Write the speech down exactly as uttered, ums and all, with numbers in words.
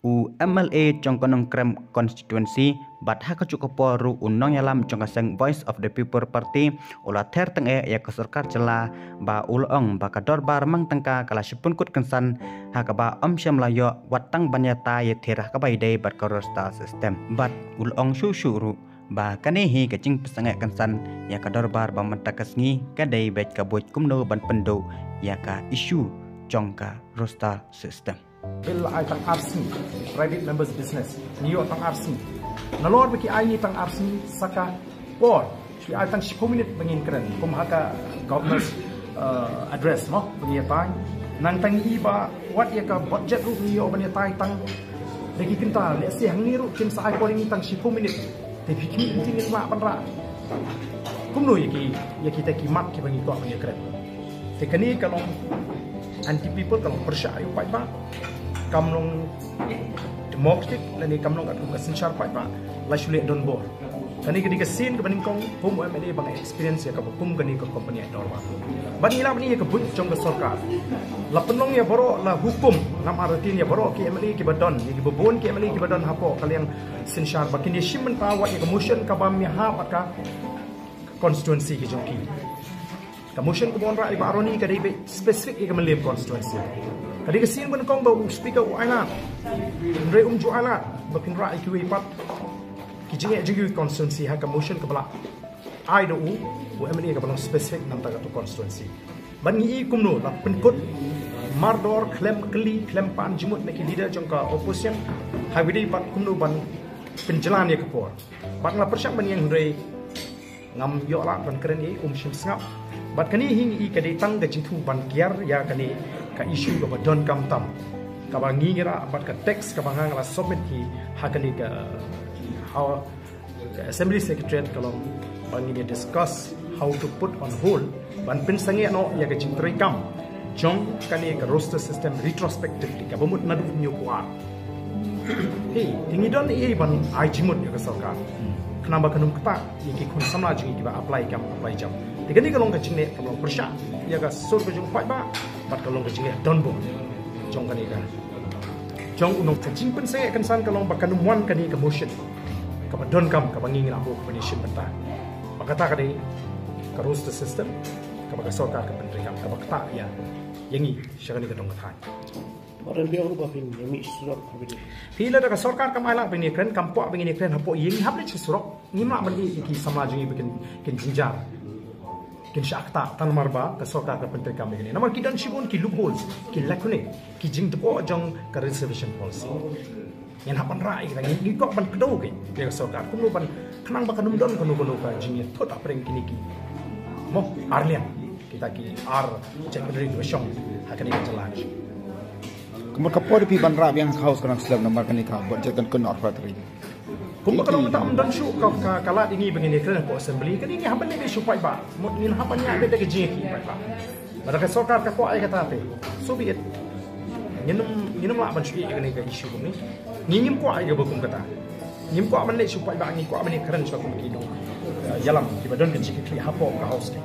U M L A jong ka Nongkrem constituency bad ha kajuh ka por ruh u nongïalam jong ka seng Voice of the People Party u la ther tyngeh ïa ka sorkar jylla ba u la ong ba ka dorbar mang tyngka ka la shipynkut kynsan ha kaba ym shym la ïoh wat tang ban ïatai ïathir ha kaba ïadei bad ka roster system. Bad u la ong shuh shuh ruh ba kane hi ka jingpynsangeh kynsan ïa ka dorbar ba mynta ka sngi ka dei beit ka buit kumno ban pynduh ïa ka issue jong ka roster system. Bill ai tang ar sngi, private members business. Ngi ïoh tang ar sngi. Nalor ba ki ai ngi tang ar sngi sa ka por, ki ai tang shiphew minit ba ngin kren kum ha ka governor's uh, address mo ba ngi ïatai. Nang tang i ba wat ïa ka budget ruh ngi ïoh ban ïatai tang da ki kynta, lehse hangne ruh kin sa ai por ngi tang shiphew minit. Te phi khmih ngi lah ban rah kumno ïa ki, ïa kita ki mat kiba ngi kwah ban ïakren. Te kane ka long anti people, ka long pyrshah ïa u paidbah, kam long democratic lane kam long katkum ka synshar paidbah. La shu leh donbor. Kane ka dei ka sien kaba nyngkong kum u M L A ba nga experience ïa kaba kum kane ka company ai dorbar. Bad ngi lah ban ïohi ïa ka buit jong ka sorkar. La pynlong ïa baroh, la hukum, namar rutin ïa baroh ki M L A kiba don, ïa kiba bun ki M L A kiba don hapoh ka liang synshar ba kin ïa shim bynta wat ïa ka motion kaba mihap bad ka constituency ka jong ki. Ka motion kaba wanrah ïa i Bah Ronnie ka dei beit specific ïa ka Mylliem constituency. Ka dei ka sien ba nyngkong ba u speaker u ai lad, hynrei um ju ai lad ba kin rah ïa kiwei pat ki jingeh jong kiwei constituency ha ka motion kaba la ai da u, u M L A kaba long specific na bynta katu constituency. Bad ngi i kumno la pynkut mardor, khlem kylli, khlem pan jingmut na ki leader jong ka opposition ha kaba ïadei bad kumno ban pynjlan ïa ka por. Bad nga la pyrshang ban ïeng hynrei ngam ïoh lad ban kren ei, um shym sngap. Bad kane hi ngi i ka dei tang ka jingthoh ban kiar ïa kane ka issue kaba donkam tam, kaba ngi ngi rah bad ka text kaba nga nga la submit hi ha kane ka, ha ka Assembly Secretariat ka long ba ngin ïa discuss how to put on hold ban pynsangeh noh ïa ka jingtrei kam jong kane ka roster system retrospectively kaba mut naduh hynñiew phew ar. Hei, te ngi don ei ban ai jingmut ïa ka sorkar khnang ba kan ym ktah ïa ki khun samla jong ngi kiba apply kam apply jam. Te kane ka long ka jingleh kaba long pyrshah ïa ka sur ka jong u paidbah bad ka long ka jingleh donbor jong kane ka jong u nong. Ka jingpynsangeh kynsan ka long ba kan ym wan kane ka motion kaba donkam kaba ngi ngi la buh ban ïa shim bynta. Ba kata ka dei ka roster system kaba ka sorkar ka pyntreikam kaba ktah ïa ïa ngi sha kane ka dong ka thaiñ. Ba ren biang ruh ba phin ïa mih surok ha bini. Phi lada ka sorkar kam ai lad ba ngin ïa kren, kam kwah ba ngin ïa kren hapoh ïing, hap leit sha surok. Ngim lah ban ïeh ïa ki samla jong ngi ba kin, kin jynjar, kin shah ktah tang namar ba ka sorkar ka pyntreikam ïa kane. Namar ki don shibun ki loopholes, ki lacune, ki jingdep jong ka reservation policy. Ngin hap ban rah ïa kita, ngi, ngi kwah ban kdew ïa ka sorkar kumno ban khnang ba kan ym don kano kano ka jingïathut hapdeng kine ki, mo, ar liang, kita ki ar jaitbynriew kiba shong ha kane ka jylla. Kumno ka por phi ban rah biang ha House ka nang slem namar kane ka budget kan kynnoh arphew tarik. Kumba ka long mynta ym don shuh ka, ka, ka lad ïa ngi ba ngin ïa kren hapoh Assembly, kane ngi hap ban leh beit sha u paidbah. Mut ngin hap ban ïaid beit da ka jingïakhih paidbah. Lada ka sorkar ka kwah ïa kata te, so be it. Ngin ym, ngin ym lah ban shu ïeh ïa kane ka issue kumne. Ngi ngim kwah ïa kaba kum kata. Ngim kwah ban leh sha u paidbah, ngi kwah ban ïa kren sha kum ki nong, eh, ïalam kiba don ka jingïakhih hapoh ka House te.